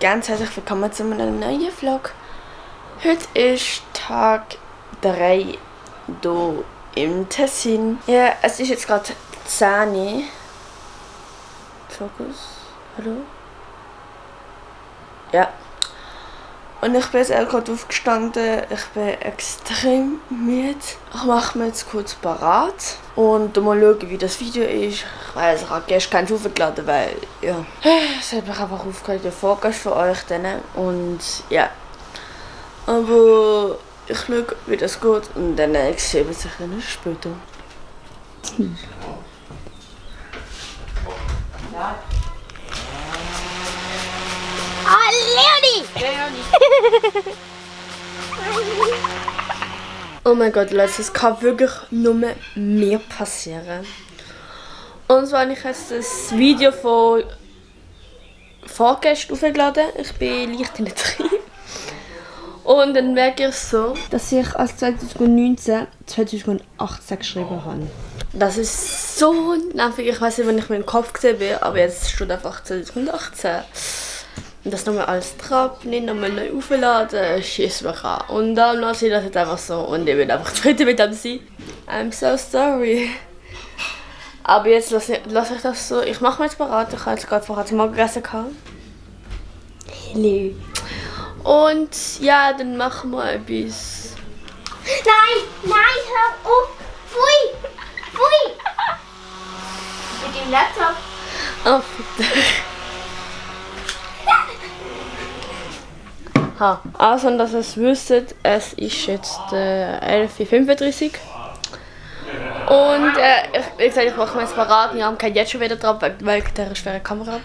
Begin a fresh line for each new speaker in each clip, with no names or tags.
ganz herzlich willkommen zu einem neuen Vlog. Heute ist Tag 3 hier im Tessin. Ja, es ist jetzt gerade 10 Uhr. Fokus, hallo? Ja. Und ich bin jetzt gerade aufgestanden. Ich bin extrem müde. Ich mache mir jetzt kurz parat und mal schauen, wie das Video ist. Ich weiss, ich habe gestern keins hochgeladen, weil ja, es hat mich einfach aufgeregt, der Fokus für euch dann. Und ja, aber ich schaue, wie das geht und dann sehen wir sich dann später.
Oh, Leonie!
Oh mein Gott, Leute, es kann wirklich nur mehr passieren. Und zwar habe ich jetzt das Video von vorgestern aufgeladen. Ich bin leicht in der Trieb. Und dann merke ich so, dass ich als 2019 2018 geschrieben habe. Das ist so nervig. Ich weiß nicht, wann ich mir im Kopf gesehen bin, aber jetzt steht einfach 2018. Und das nochmal alles drauf, nicht nochmal neu aufladen, schießt mich an. Und dann lasse ich das jetzt einfach so und ich bin einfach zufrieden mit dem sein. I'm so sorry. Aber jetzt lasse ich das so. Ich mache mir jetzt bereit. Ich habe jetzt gerade vorher zum Morgen gegessen. Hello. Und ja, dann machen wir etwas.
Nein, hör auf! Pfui! Pfui! Mit dem Laptop.
Oh, bitte. Ha. Also, dass ihr es wüsstet, es ist jetzt 11:35 Uhr. Und wie gesagt, ich mache mir jetzt parat. Wir haben kein jetzt schon wieder drauf, wegen der schweren Kamera.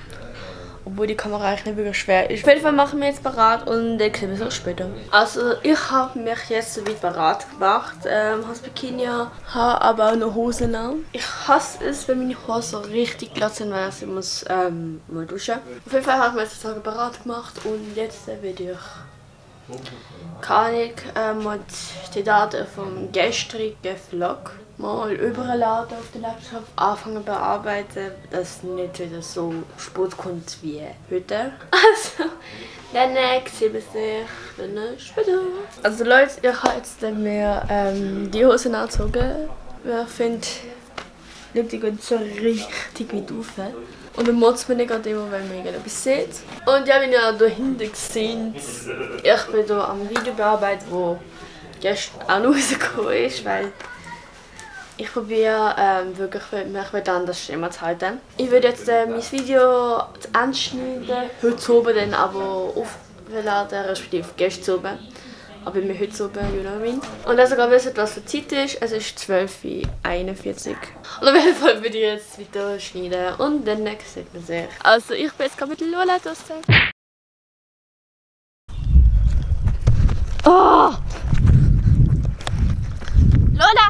Obwohl die Kamera eigentlich nicht wirklich schwer ist. Auf jeden Fall machen wir jetzt parat und dann sehen wir uns später. Also ich habe mich jetzt so weit parat gemacht. Habe das Bikini an, habe aber auch noch Hosen an. Ich hasse es, wenn meine Hosen so richtig glatt sind, weil ich muss mal duschen. Auf jeden Fall habe ich mir jetzt Tage parat gemacht und jetzt werde ich mal die Daten vom gestrigen Vlog mal überladen auf den Laptop, anfangen bearbeiten, dass es nicht wieder so spät kommt wie heute. Also, dann sehen wir sich dann später. Also Leute, ich habe jetzt mir die Hosen angezogen. Ich finde, die gehen so richtig weit rauf. Und dann macht es mir nicht gerade immer, wenn man irgendetwas sieht. Und ja, wie ihr da hinten seht, ich bin hier am Video bearbeitet, wo gestern auch noch rausgekommen ist, weil ich probiere wirklich mich an das Schema zu halten. Ich werde jetzt mein Video anschneiden, heute oben dann aber aufladen, respektive gestern oben. Aber wir heute oben, you know what I mean. Und dass ihr gerade wisst, was für Zeit ist, es ist 12:41 Uhr. Und auf jeden Fall würde ich jetzt weiter schneiden und dann sieht man sich. Also ich bin jetzt gerade mit Lola draussen. Oh! Lola!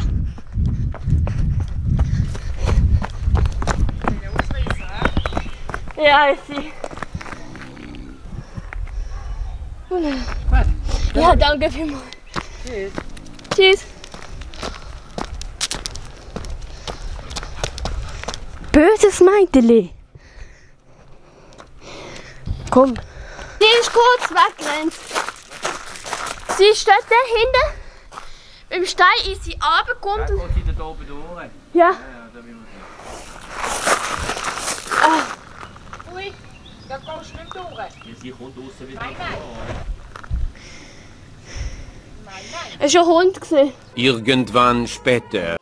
Ja, ich sehe. Ja, danke vielmals. Tschüss. Tschüss. Böses Meiteli. Komm. Sie ist kurz weggerannt. Sie steht da hinten. Im Stein ist sie runtergekommen.
Ja, geht sie da oben durch?
Ja.
Ja, da will man.
Ui, da kommst du nicht durch.
Ja, sie kommt draussen wieder.
Nein.
Es war ein Hund.
Irgendwann später.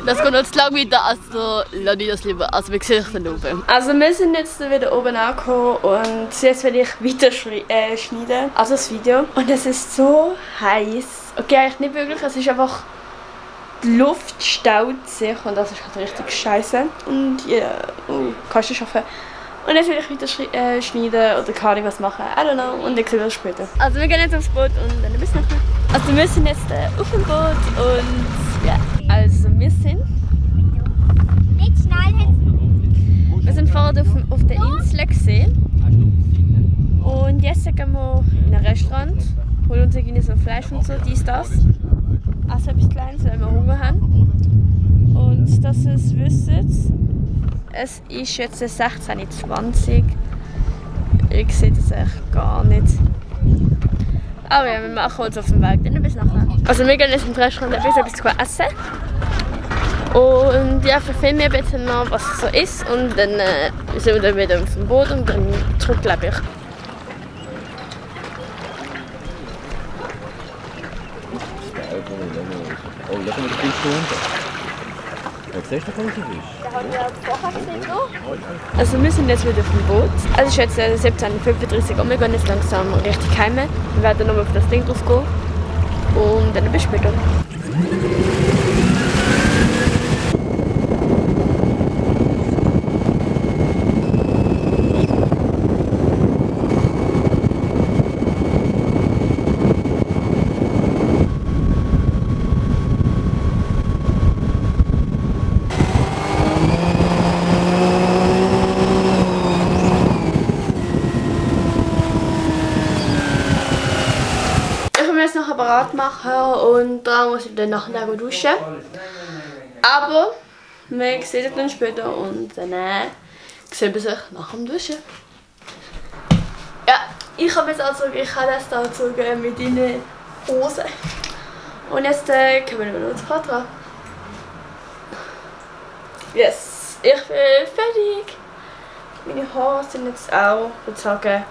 Das geht noch zu lang weiter, also lass ich das lieber. Also wir sehen euch dann oben. Also wir sind jetzt wieder oben angekommen und jetzt werde ich weiter schneiden. Also das Video. Und es ist so heiß. Okay, eigentlich nicht wirklich, es ist einfach... Die Luft staut sich und das ist halt richtig scheiße. Und ja, kannst du schaffen. Und jetzt will ich weiter schneiden oder kann ich was machen, I don't know. Und ich sehe das später. Also wir gehen jetzt aufs Boot und dann bis nachher. Also wir sind jetzt auf dem Boot und ja. Also wir sind...
Nicht schnell.
Wir sind vorher auf der Insel gesehen. Und jetzt gehen wir in ein Restaurant. Holen uns irgendwie so Fleisch und so, dies, das. Also etwas Kleines, weil wir Hunger haben. Und dass ihr es wisst, es ist jetzt 16:20 Uhr. Ich sehe das echt gar nicht. Aber ja, wir machen uns auf den Weg, dann bis nachher. Also wir gehen jetzt im Restaurant etwas zu essen. Und ja, verfilmen wir bitte noch, was es so ist. Und dann sind wir dann wieder auf dem Boot und dann zurück, glaube ich.
Oh, da kommt der Fisch runter. Jetzt siehst du, wo der Fisch ist.
Da haben wir vorher gesehen, so.
Also wir sind jetzt wieder auf dem Boot. Es ist jetzt 17:35 Uhr und wir gehen jetzt langsam richtig heim. Wir werden nochmal auf das Ding drauf gehen. Und dann bis später. Ich muss noch bereit machen und dann muss ich dann nachher duschen. Aber wir sehen uns dann später und dann sehen wir sich nach dem Duschen. Ja, ich habe jetzt angezogen, ich habe das angezogen mit deinen Hosen. Und jetzt kommen wir noch zu Patra. Yes, ich bin fertig. Meine Haare sind jetzt auch, ich würde sagen,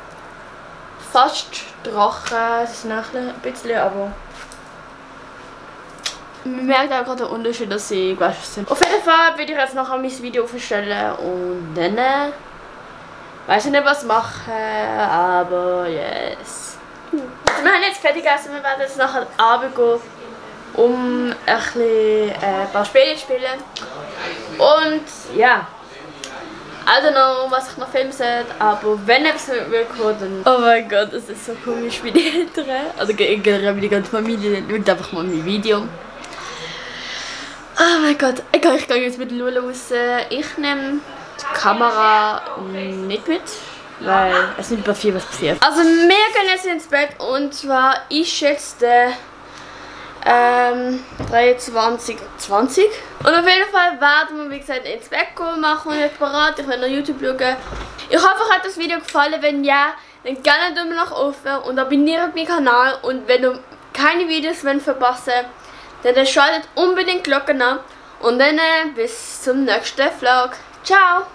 fast trocken. Sie sind auch ein bisschen, aber man merkt auch gerade den Unterschied, dass sie gewaschen sind. Auf jeden Fall werde ich jetzt nachher mein Video aufstellen und dann weiß ich nicht, was machen, aber yes. Also wir haben jetzt fertig gegessen, wir werden jetzt nachher Abend gehen, um ein paar Spiele zu spielen. Und ja. I don't know, was ich noch filmen soll, aber wenn etwas mit mir kommt, dann... Oh mein Gott, das ist so komisch wie die Eltern. Also generell wie die ganze Familie, schaut einfach mal mein Video. Oh mein Gott, ich gehe jetzt mit Lula raus. Ich nehme die Kamera nicht mit, weil es nicht passiert, was passiert. Also wir gehen jetzt ins Bett und zwar ist jetzt der 23:20 und auf jeden Fall werden wir, wie gesagt, ins Bett gehen, machen und jetzt bereit. Ich werde noch YouTube schauen. Ich hoffe, euch hat das Video gefallen. Wenn ja, dann gerne einen Daumen nach oben und abonniert meinen Kanal. Und wenn ihr keine Videos verpassen wollt, dann schaltet unbedingt die Glocke an. Und dann bis zum nächsten Vlog. Ciao!